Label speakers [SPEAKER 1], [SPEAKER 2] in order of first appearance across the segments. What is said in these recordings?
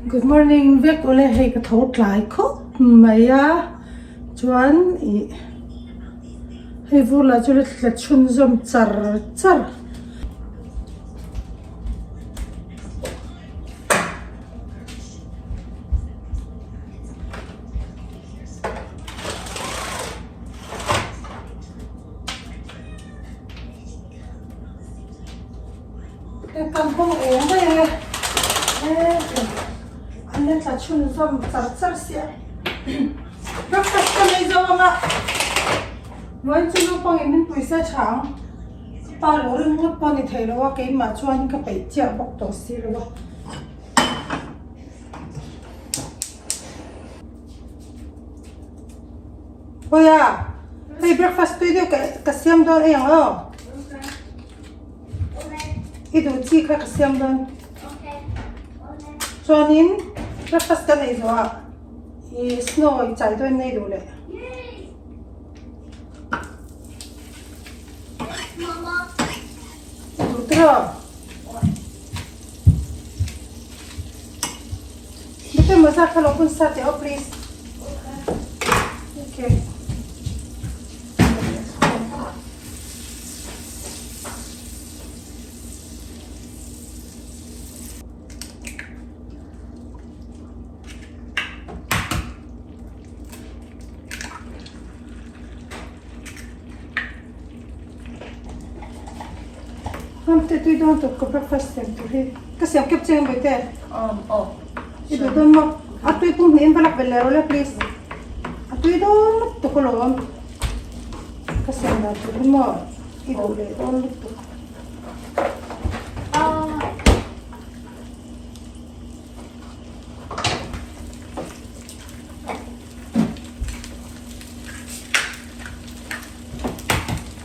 [SPEAKER 1] Good morning vek ule hei ka tho tlai khawp mai a chuan ih hei vur lah chu la thla chhunzawm char char. Kan kawng eng mai ang e an la tla chhunzawm char char sia breakfast ka nei zo ang a ruain chu naupangin min pawisa tha ang pa lo ring ngawt pawh a ni thei lo a keimah chuan ka peih chiah bawk tawh si lo a. Khawiah hei breakfast tui deuh ka siam dawn ei ang aw. I duh chi kha ka siam dawn. Chuanin breakfast kan ei zawh ah i snow i chai dawn nei duh leh. I duh tiraw? Bute mawza kha lo bun sa teh aw please. Okay. Hamte tui dawn tawp ka breakfast siam tur hi ka siam kep cheng ve te.
[SPEAKER 2] Um aw.
[SPEAKER 1] I duh dawn maw? A tui pum hnih in va lak ve leh rawh le please. A tui dawn lutuk alawm. Ka siam dan tur hi maw i duh leh dawn lutuk.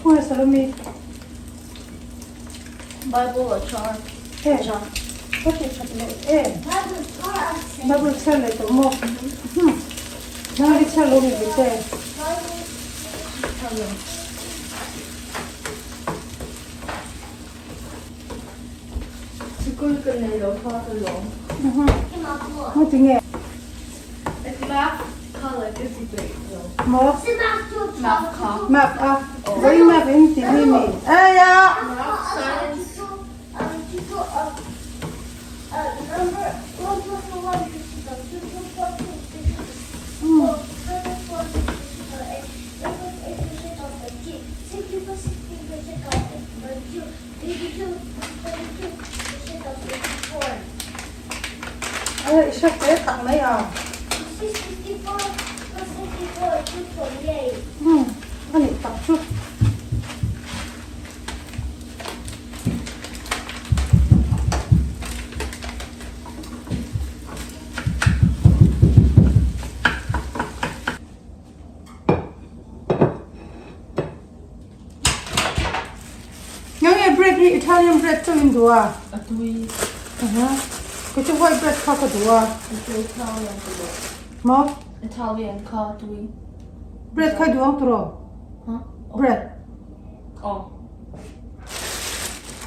[SPEAKER 1] Khawngaih Salome.
[SPEAKER 2] Bible a char.
[SPEAKER 1] E, ka ti that leh e. Bible chhiar leh tawh maw? Hmm. Nang i chhiar lo mi ve che.
[SPEAKER 2] Sikul ka nei lo kha ka lawm.
[SPEAKER 1] Maw ti nge?
[SPEAKER 2] Math kha like ka ti peih lo.
[SPEAKER 1] Maw?
[SPEAKER 2] Math kha.
[SPEAKER 1] Math a. Vawi math in ti mi mi. Ei a!
[SPEAKER 2] Math, science.
[SPEAKER 1] I hre hle tak mai a. Umm a nih tak chu. Nge nge bread hi Italian bread chauh in duh a?
[SPEAKER 2] A tui.
[SPEAKER 1] Aha. Kei chu white bread kha ka duh a.
[SPEAKER 2] Kei chu Italian ka duh.
[SPEAKER 1] Maw?
[SPEAKER 2] Italian kha tui.
[SPEAKER 1] Bread kha i duh ang tiraw?
[SPEAKER 2] Huh?
[SPEAKER 1] Bread.
[SPEAKER 2] Aw.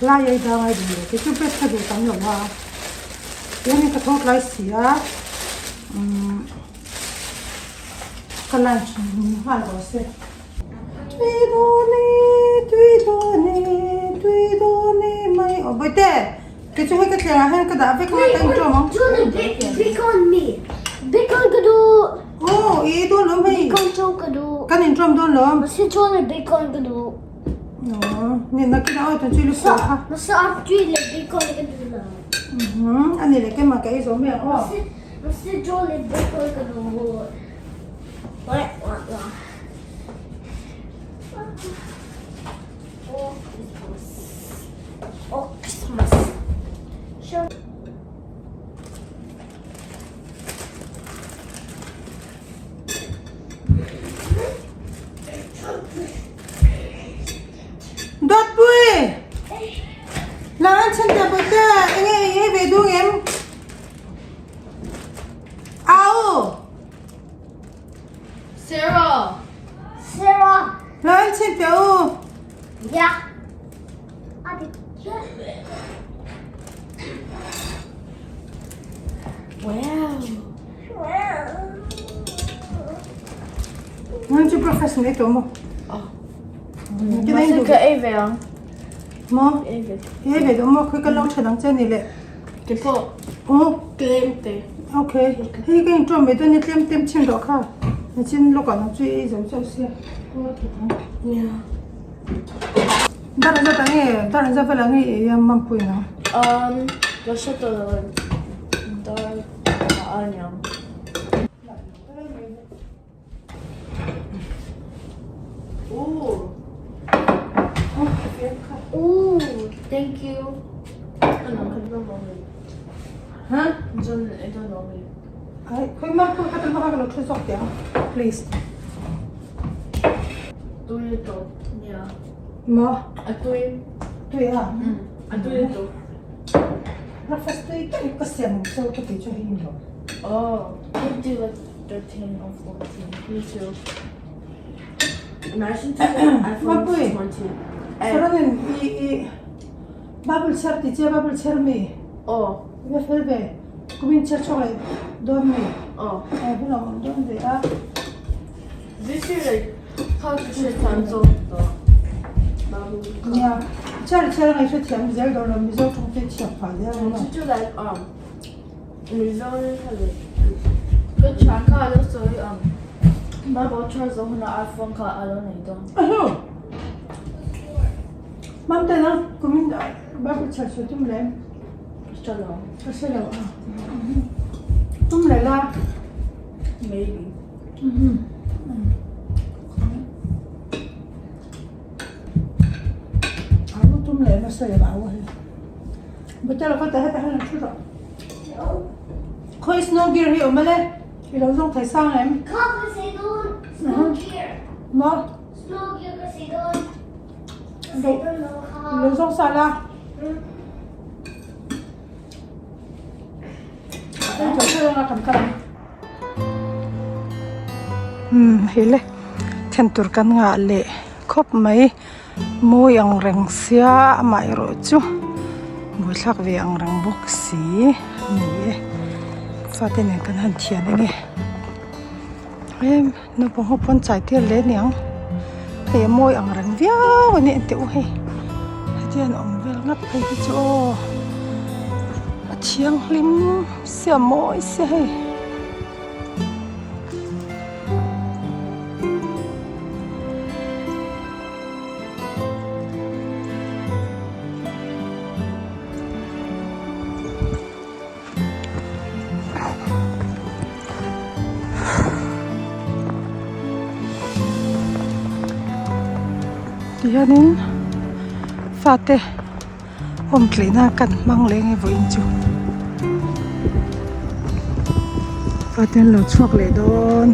[SPEAKER 1] Lai ai dang ai duh lo. Kei chu bread kha duh tam lo a. Tihian ka tho tlai si a. Umm. Ka lunch nghal rawh se. Tui dawn e, tui dawn e, tui dawn e mai. Aw Bawihte, kei chu hei ka thlengah hian ka dah vek ang a, ka inṭawm ang.
[SPEAKER 3] Bacon mi, bacon ka duh.
[SPEAKER 1] Aw, i ei dawn lawm hei.
[SPEAKER 3] Bacon chu ka duh.
[SPEAKER 1] Kan inṭawm dawn lawm.
[SPEAKER 3] Masi chuan bacon ka duh.
[SPEAKER 1] Aw, ni nakinah aw tun chu i lu sual kha.
[SPEAKER 3] Masi a tui leh bacon ka duh lo.
[SPEAKER 1] A ni leh keimah ka ei zawh mai ang aw.
[SPEAKER 3] Masi chuan bacon ka duh.
[SPEAKER 1] Dawtpui! Lang an chhan teh Bawihte, enge ei ei ve duh ngem? Au!
[SPEAKER 2] Sarah!
[SPEAKER 3] Sarah!
[SPEAKER 1] Lan chhin teh u!
[SPEAKER 3] Yeah.
[SPEAKER 1] Nang chu breakfast nei tawh maw?
[SPEAKER 2] Mahse ka ei ve ang.
[SPEAKER 1] Maw? I ei ve duh maw? Khawi ka lo then ang che ni le.
[SPEAKER 2] Ke pawh.
[SPEAKER 1] Aw.
[SPEAKER 2] Tlem te.
[SPEAKER 1] Okay. Hei ka inṭawm mai dawn nia tlem tem chhin rawh kha. Nachin lawkah nang chu i ei zo chauh sia.
[SPEAKER 2] Nia.
[SPEAKER 1] Dar zat ang nge dar zat vel ang nge i ei a mampui nang?
[SPEAKER 2] Um, ka hre tawh lo dar a aniang. Ooh, thank you.
[SPEAKER 1] Huh? Ai, khoi ma khoi kha ma ka lo thu zawk teh ang. Please.
[SPEAKER 2] Tui to. Yeah.
[SPEAKER 1] Ma.
[SPEAKER 2] A tui.
[SPEAKER 1] Tui a.
[SPEAKER 2] A tui to.
[SPEAKER 1] Breakfast tui tak ka siam ang cheu ka tih chu hei ni lo.
[SPEAKER 2] Oh, we do like 13 or 14. Me too. Imagine taking iPhone
[SPEAKER 1] Mapui.
[SPEAKER 2] 20.
[SPEAKER 1] Saranin i i Bible chhiar ti che Bible chhiar mi.
[SPEAKER 2] Oh.
[SPEAKER 1] Ve fel ve. Kumin chhiar chhuak leh dawn mi.
[SPEAKER 2] Oh.
[SPEAKER 1] Eh hun a awm dawn ve a.
[SPEAKER 2] This year like kha chu hre thiam zawk tawh. Bible.
[SPEAKER 1] Nia. Chhiar chhiar a ngaihhre thiam zel dawn lo Mizo tawng te chhiar phah zel ang a.
[SPEAKER 2] Chu chu like um Mizo kha like ka thian kha a lo sawi um Bible chhiar zawh hunah iPhone kha a lo nei dawn.
[SPEAKER 1] Ahu. Mamte na kumin Bible chhiar sawi tum lem.
[SPEAKER 2] Ka hre lo.
[SPEAKER 1] Ka hre lo a. Tum leh la.
[SPEAKER 2] Maybe.
[SPEAKER 1] Au tum leh nasa leh au hi. Bottle ka ta heta hian a thu rawh. Khawi snow gear hi awm ale? I lo zawng thei sang em?
[SPEAKER 3] Kha ka sei dawn snow gear.
[SPEAKER 1] Maw?
[SPEAKER 3] Snow gear ka sei dawn. Ka sei dawn lo kha.
[SPEAKER 1] Lo zawng sa la. Umm hei le then tur kan ngah leh khawp mai mawi ang reng sia amaherawh chu buaithlak ve ang reng bawk si a ni e fate nen kan han thian ang e em naupang ho pawn chai tir hle aniang hei a mawi ang reng viau a ni enteh u hei hetiang awm vel ngap phei hi chu aw a thianghlim sia mawi sia hei. Tihianin fate awm tleina kan hmang leh nge vawiin chu fate an lo chhuak leh dawn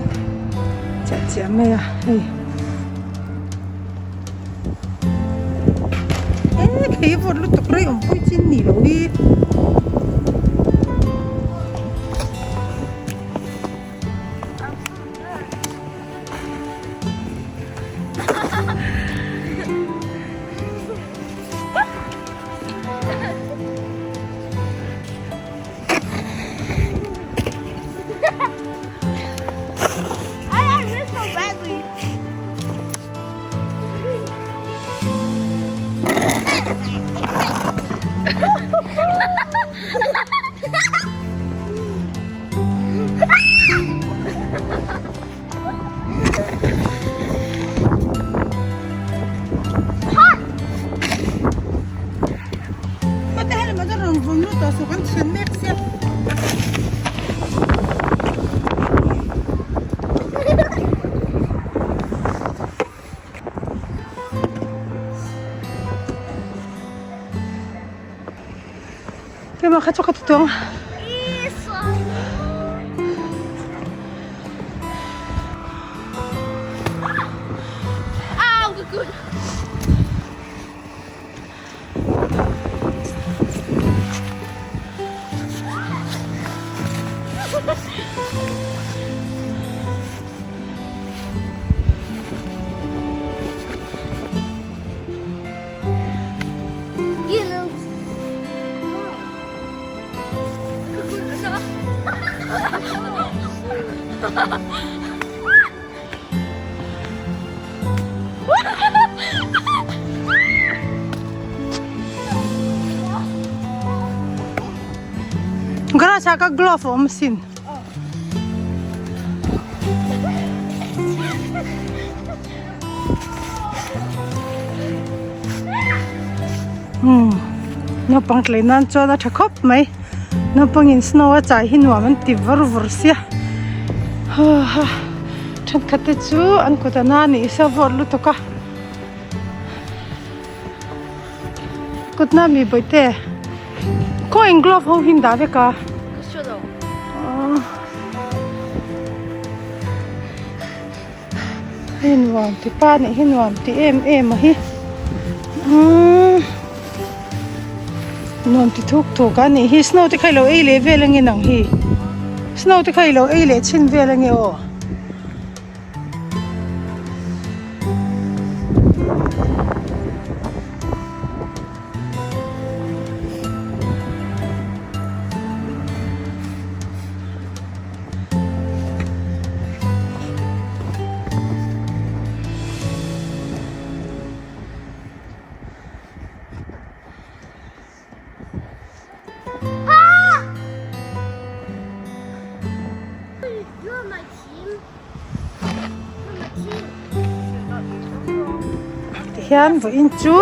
[SPEAKER 1] chiah chiah mai a hei. E khei vawt lutuk rei awm pawh chin ni lo hi. Keimah kha chu ka ti tawng. Garage ah ka glove a awm asin. Umm naupang tlei nan chuan a tha khawp mai naupang in snow a chai hi nuam an ti vawr vawr sia haha thenkhat te chu an kut a na nih se a vawt lutuk a kut na mi bawihte khaw eng glove ho hi an dah vek a. Hei nuam ti pa nih hi nuam ti em em a hi umm nuam ti thuk thuk a nih hi snow te kha ilo ei leh vel ange nang hi snow te kha ilo ei leh chhin vel ange aw. Tihian vawiin chu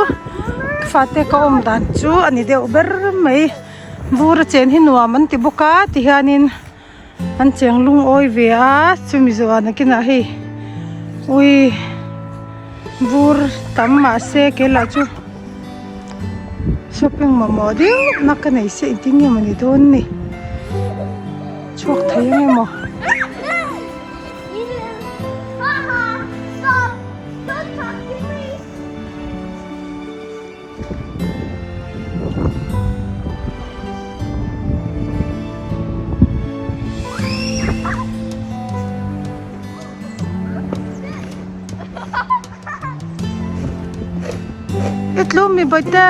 [SPEAKER 1] fate ka awm dan chu a ni deuh ber mai vur a chen hi nuam an ti bawk a tihianin. An cheng lungawi ve a chumi zawhah nakinah hei ui vur tam mahse kelah chu shopping mamawh deuh na ka nei se engtin nge mawni dawn ni chhuak thei ang emaw. I tlum mi bawihte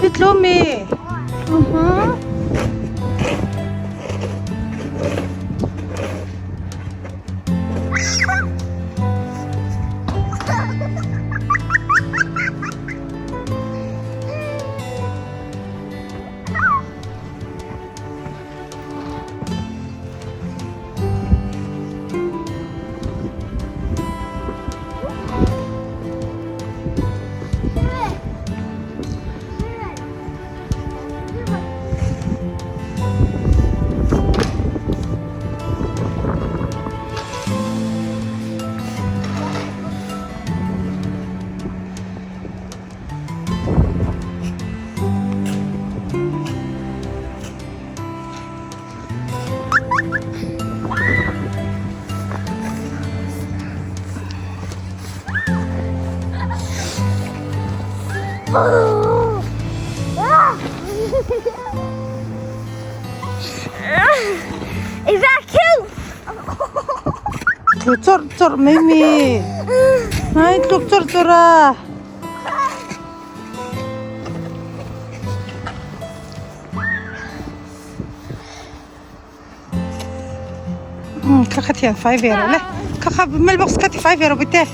[SPEAKER 1] I tlum mi uhum.
[SPEAKER 3] Is that cute?
[SPEAKER 1] Thu chawrh chawrh mai mi. Ai tluk chawrh chawrh a. Kha kha thian fai ve rawh le. Kha kha mailbox kha ti fai ve rawh bawihte.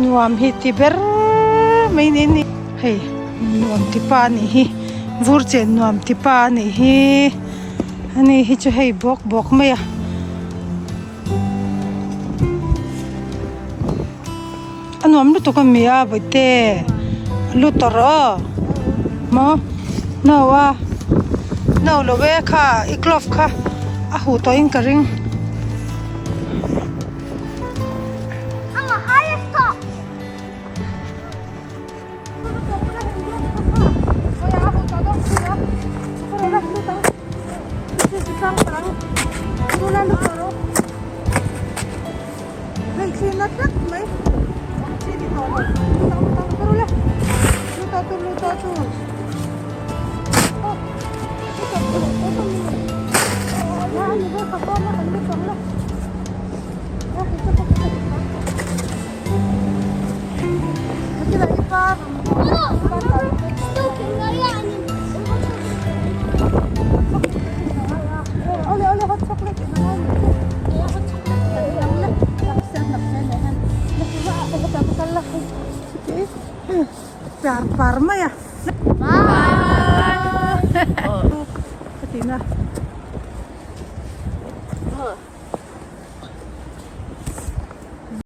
[SPEAKER 1] Nuam hi ti ber mai ni ni hei nuam ti pa anih hi vur chen nuam ti pa anih hi ani hi chu hei bawk bawk mai a. A nuam lutuk a mi a bawihte lut tawh rawh aw maw no a no lo e kha i glove kha a huh tawh in ka ring. Par par mai a. Bye.